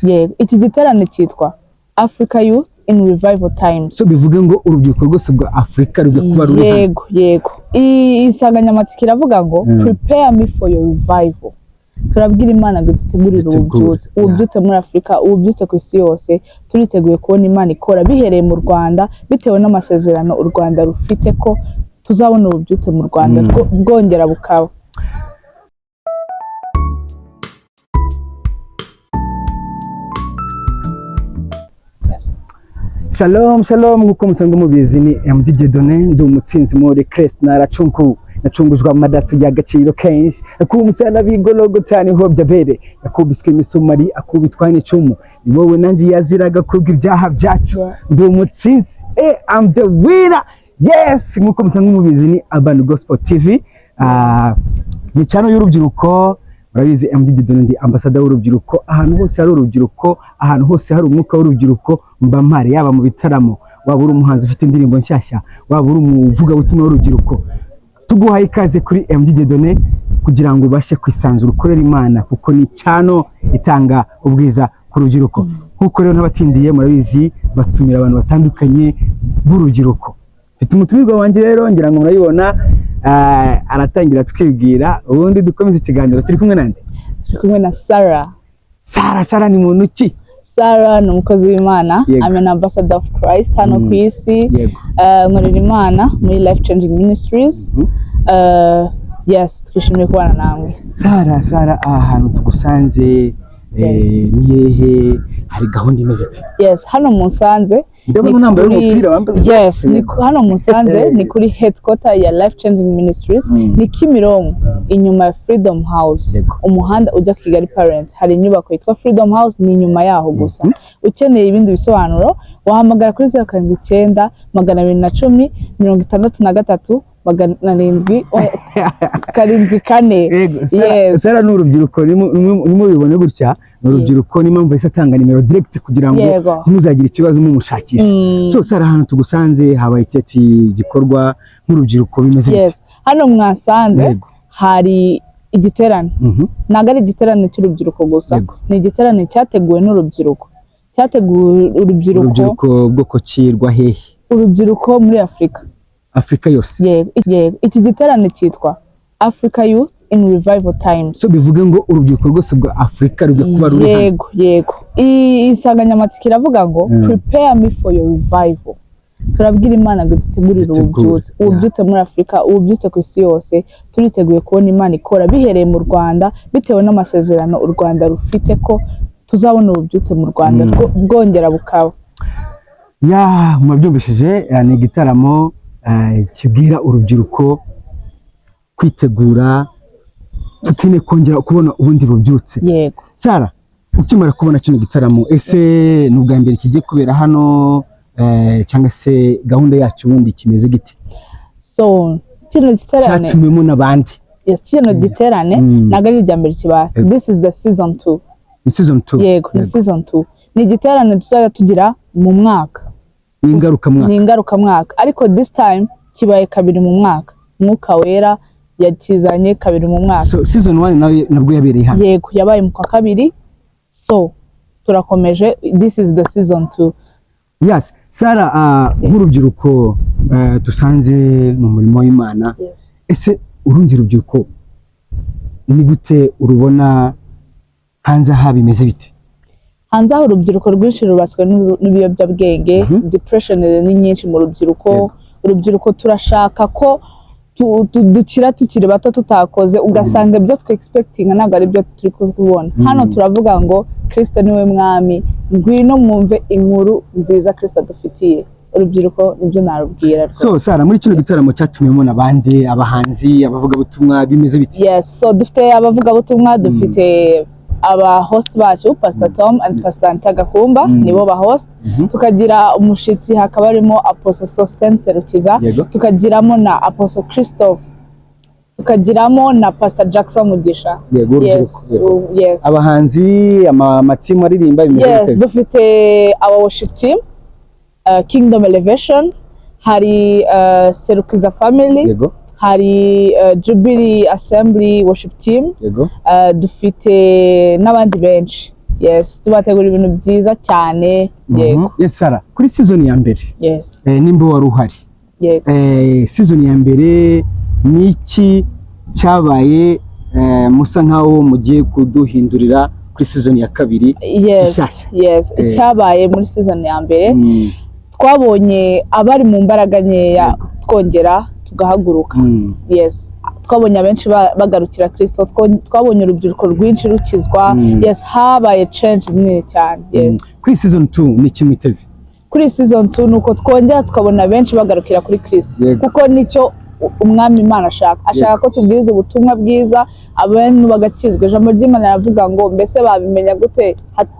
Yego, iki giterane cyitwa Africa Youth in Revival Times. So bivuge ngo urubyiruko rwose rwa Afurika rujya kuba ruri hano. Yego, iyi insanganyamatsiko iravuga ngo "Prepare me for your revival." Turabwira Imana ngo dutegurire Dutegure, ububyutse, ububyutse muri Afurika, ububyutse ku isi yose. Turiteguye kubona Imana ikora bihereye mu Rwanda, bitewe n'amasezerano u Rwanda rufite ko tuzabona ububyutse mu Rwanda bwongera bukaba. Shalom shalom, nk'uko musanzwe mubizi ni MD Dieudonné, ndi umutsinzi muri Kristo, naracungu nacungujwe amaraso y'agaciro kenshi ku musaraba w'Igologota, niho byabere yakubiswe imisumari, akubitwa n'icumu, ni wowe nanjye yaziraga kubw'ibyaha byacu. Ndi umutsinzi, I'm the winner, yes. Nk'uko musanzwe mubizi ni Urban Gospel TV. Ah, ni channel y'urubyiruko. Murabizi, MD Dieudonné, ndi ambassador w'urubyiruko. Ahantu hose hari urubyiruko, ahantu hose hari umwuka w'urubyiruko, mba mpari, yaba mu bitaramo, waba uri umuhanzi ufite indirimbo nshyashya, waba uri umuvugabutumwa w'urubyiruko, tuguhaye ikaze kuri MD Dieudonné kugira ngo ubashe kwisanzura ukorere Imana, kuko ni channel itanga ubwiza ku rubyiruko. Nk'uko rero n'abatindiye murabizi, batumira abantu batandukanye b'urubyiruko. Mfite umutumirwa wanjye rero, ngira ngo murabibona, aratangira twibwira, ubundi dukomeze ikiganiro. Turi kumwe nande? Turi kumwe na Sarah. Sara, Sara ni muntu ki? Sarah ni umukozi w'Imana. I'm an ambassador of Christ hano ku isi. Nkorera Imana muri Life Changing Ministries. Yes, twishimiye kubana namwe. Sara, Sara, aha hantu tugusanze ni hehe? Hari gahunda imeze ite? Yes, hano musanze Ndabona ni unambaye umupira wambaye. Yes, ni hano musanze ni kuri headquarter ya Life Changing Ministries, ni Kimironko inyuma ya Freedom House. Umuhanda ujya Kigali Parent, hari inyubako yitwa Freedom House, ni inyuma yaho gusa. Ukeneye ibindi bisobanuro wahamagara kuri 079 210 63 700 74. Yego, Sara, Yes. Sara ni urubyiruko, nimubibone gutya ni urubyiruko, niyo mpamvu yahise atanga nimero direct kugira ngo ntimuzagire ikibazo mumushakisha. So Sara, ahantu tugusanze habaye iki gikorwa nk'urubyiruko, bimeze bite? Yes, hano mwasanze hari igiterane. Ntabwo ari igiterane cy'urubyiruko gusa, ni igiterane cyateguwe n'urubyiruko, cyateguwe urubyiruko. Urubyiruko bwoko ki, rwa hehe? Urubyiruko muri Afurika. Afurika yose. Yego, iki giterane cyitwa Africa Youth in Revival Times. So bivuge ngo urubyiruko rwose rwa Afurika rujya kuba ruri hano. Yego, iyi insanganyamatsiko iravuga ngo "Prepare me for your revival." Turabwira Imana ngo dutegurire Dutegure, ububyutse, ububyutse muri Afurika, ububyutse ku isi yose. Turiteguye kubona Imana ikora bihereye mu Rwanda, bitewe n'amasezerano u Rwanda rufite ko tuzabona ububyutse mu Rwanda bwongera bukaba. Ya, mwabyumvishije, ni igitaramo kibwira urubyiruko kwitegura, tukeneye kongera kubona ubundi bubyutse. Yego. Sara, ukimara kubona kino gitaramo, ese ni ubwa mbere kigiye kubera hano, cyangwa se gahunda yacu ubundi kimeze gite? So kino giterane Cyatumiwemo n'abandi? Yes, kino giterane ntabwo ari irya mbere kibaye. This is the season 2. Ni season 2? Yego, ni season 2. Ni igiterane tuzajya tugira mu mwaka. Ni ingarukamwaka. Ni ingarukamwaka, ariko this time kibaye kabiri mu mwaka. Mwuka Wera yakizanye kabiri mu mwaka. So season 1 nawe nabwo yabereye hano? Yego, yabaye mu kwa kabiri. So turakomeje, this is the season 2. Yes, Sara, nk'urubyiruko dusanze mu murimo w'Imana, ese urundi rubyiruko ni gute urubona hanze aha, bimeze bite? Hanze aho urubyiruko rwinshi rubaswe n'ibiyobyabwenge. Depression ni nyinshi mu rubyiruko. Urubyiruko turashaka ko dukira tukiri bato tutakoze, ugasanga ibyo twe expecting ntabwo ari byo turi kubona. Hano turavuga ngo Kristo niwe mwami, ngwino mwumve inkuru nziza Kristo adufitiye. Urubyiruko nibyo narubwira rwose. So Sara, muri kino gitaramo cyatumiwemo n'abandi, abahanzi, abavugabutumwa, bimeze bite? Yes, so dufite abavugabutumwa, dufite aba host bacu, Pastor Tom and Pastor Ntagakumba, nibo ba host. Tukagira umushitsi, hakaba harimo Apostle Sosten Serukiza, tukagiramo na Apostle Christophe, tukagiramo na Pastor Jackson Mugisha. Yego, urubyiruko. Yes. Yes. Abahanzi, amatimu aririmba, bimeze Yes, bite? dufite our worship team, Kingdom Elevation, hari Serukiza Family, hari Jubilee Assembly worship team, dufite n'abandi benshi. Yes, tubategura ibintu byiza cyane, yego. Yes, Sarah, kuri season ya mbere, nimba wari uhari, season ya mbere ni iki cyabaye, musa nkaho mugiye kuduhindurira kuri season ya kabiri gishyashya? Yes. Icyabaye muri season ya mbere, twabonye abari mu mbaraga nkeya twongera tugahaguruka. Yes, twabonye abenshi bagarukira Kristo, twabonye urubyiruko rwinshi rukizwa. Yes, habaye change nini cyane, yes. Kuri season 2 ni iki mwiteze? Kuri season 2 ni uko twongera tukabona benshi bagarukira kuri Kristo, kuko nicyo umwami Imana ashaka ko tubwiriza ubutumwa bwiza, abantu bagakizwa. Ijambo ry'Imana riravuga ngo: "Mbese babimenya gute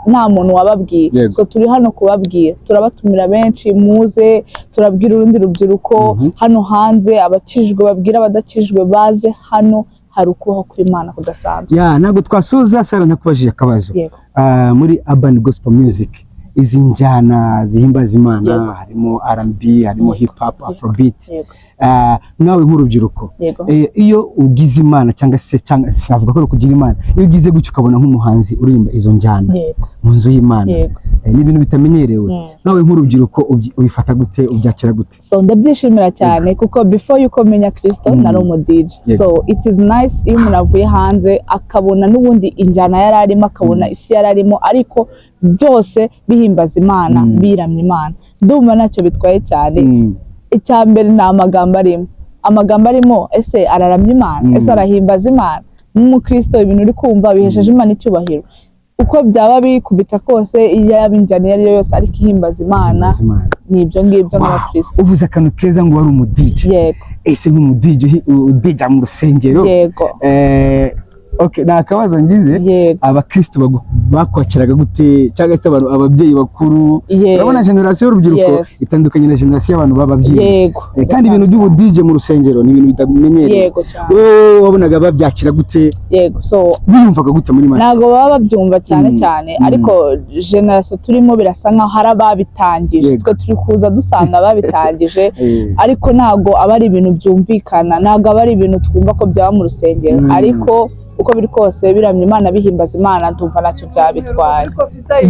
nta muntu wababwiye?" So turi hano kubabwira, turabatumira benshi, muze turabwira urundi rubyiruko hano hanze, abakijwe babwira abadakijwe baze hano, hari ukubaho kw'Imana kudasanzwe. Ya, ntabwo twasoza, Sarah, ntakubajije akabazo. Yego. Ah, muri urban gospel music, izi njyana zihimbaza Imana, harimo R&B, harimo hip hop, afrobeat. Ah, nkawe nk'urubyiruko, iyo ugize Imana cyangwa se sinavuga ko ari ukugira Imana, iyo ugize gutyo ukabona nk'umuhanzi uririmba izo njyana mu nzu y'Imana, ni ibintu bitamenyerewe. Nawe nk'urubyiruko ubifata gute, ubyakira gute? So ndabyishimira cyane, kuko before yuko menya Kristo nari umu DJ. So it is nice iyo umuntu avuye hanze akabona n'ubundi injyana yari arimo, akabona isi yari arimo, ariko byose bihimbaza Imana, biramya Imana. Ndumva ntacyo bitwaye cyane. Icya mbere ni amagambo arimo, amagambo arimo, ese araramya Imana? Ese arahimbaza Imana? Nk'umukristo, ibintu uri kumva bihesheje Imana icyubahiro? Uko byaba bikubita kose, iyo yaba injyana iyo ari yo yose ariko ihimbaza Imana, Himbaza Imana. ni ibyo ngibyo nk'abakristo. Uvuze akantu keza ngo wari umu DJ. Yego. Ese nk'umu DJ udija mu rusengero, Yego. Okay, ni akabazo ngize. Yego. Abakristo bakwakiraga gute, cyangwa se abantu, ababyeyi bakuru? Urabona generasiyo y'urubyiruko itandukanye na generasiyo y'abantu b'ababyeyi. Kandi ibintu by'ubu DJ mu rusengero ni ibintu bitamenyerewe. Yego cyane. Wowe wabonaga babyakira gute? Yego, so Biyumvaga gute muri make? Ntabwo baba babyumva cyane cyane, ariko generasiyo turimo birasa nkaho hari ababitangije. Twe turi kuza dusanga ababitangije, ariko ntabwo aba ari ibintu byumvikana, ntabwo aba ari ibintu twumva ko byaba mu rusengero. Ariko uko biri kose, biramya Imana, bihimbaza Imana, ndumva ntacyo byaba bitwaye.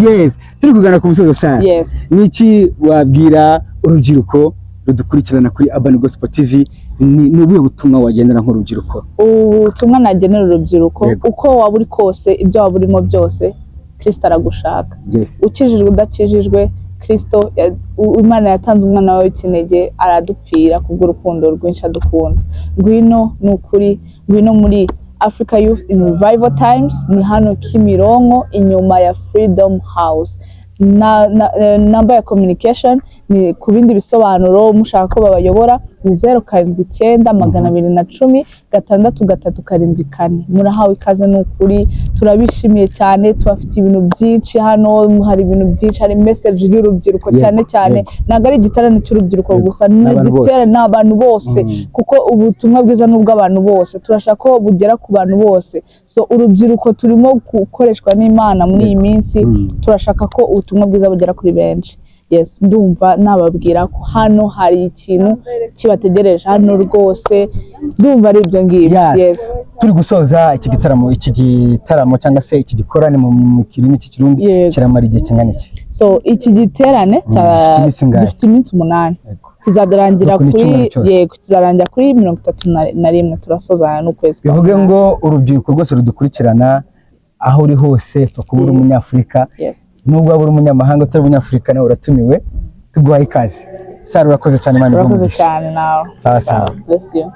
Yes, turi kugana ku musozo, sana. Yes. Ni iki wabwira urubyiruko rudukurikirana kuri Urban Gospel TV? Ni ubuhe butumwa wagendera nk'urubyiruko? Ubutumwa nagenera urubyiruko, uko waba uri kose, ibyo waba urimo byose, Kristo aragushaka. Ukijijwe, udakijijwe, Kristo Imana yatanze umwana wawe w'ikinege aradupfira kubw'urukundo rwinshi adukunda. Ngwino, ni ukuri, ngwino muri Africa Youth in Revival Times, ni hano Kimironko inyuma ya Freedom House. Na namba ya communication ni ku bindi bisobanuro mushaka ko babayobora ni 079 210 6374. Murahawe ikaze, ni ukuri turabishimiye cyane. Tubafite ibintu byinshi hano, hari ibintu byinshi, hari message y'urubyiruko cyane cyane. Ntabwo ari igiterane cy'urubyiruko gusa, ni N'abantu bose. igiterane ni abantu bose, kuko ubutumwa bwiza ni ubw'abantu bose, turashaka ko bugera ku bantu bose. So urubyiruko turimo gukoreshwa n'Imana muri iyi minsi, turashaka ko ubutumwa bwiza bugera kuri benshi. Yes, ndumva nababwira ko hano hari ikintu kibategereje hano rwose, ndumva ari ibyo ngibyo. Yes. Yes. Turi gusoza iki gitaramo cyangwa se iki gikorane mu kirimi cy'Ikirundi, kiramara igihe kingana iki? So iki giterane Gifite iminsi ingahe? Gifite iminsi 8. Kizarangira Nuko ni kuri icyumweru cyose. Yego, kizarangira kuri 31, turasozana n'ukwezi kwa Bivuge munani. ngo urubyiruko rwose rudukurikirana, aho uri hose, pfa kuba uri umunyafurika, nubwo waba uri umunyamahanga utari umunyafurika, nawe uratumiwe, tuguhaye ikaze. Sara, urakoze cyane, Imana iguhe Urakoze umugisha. cyane nawe. Sawa sawa. Bless you.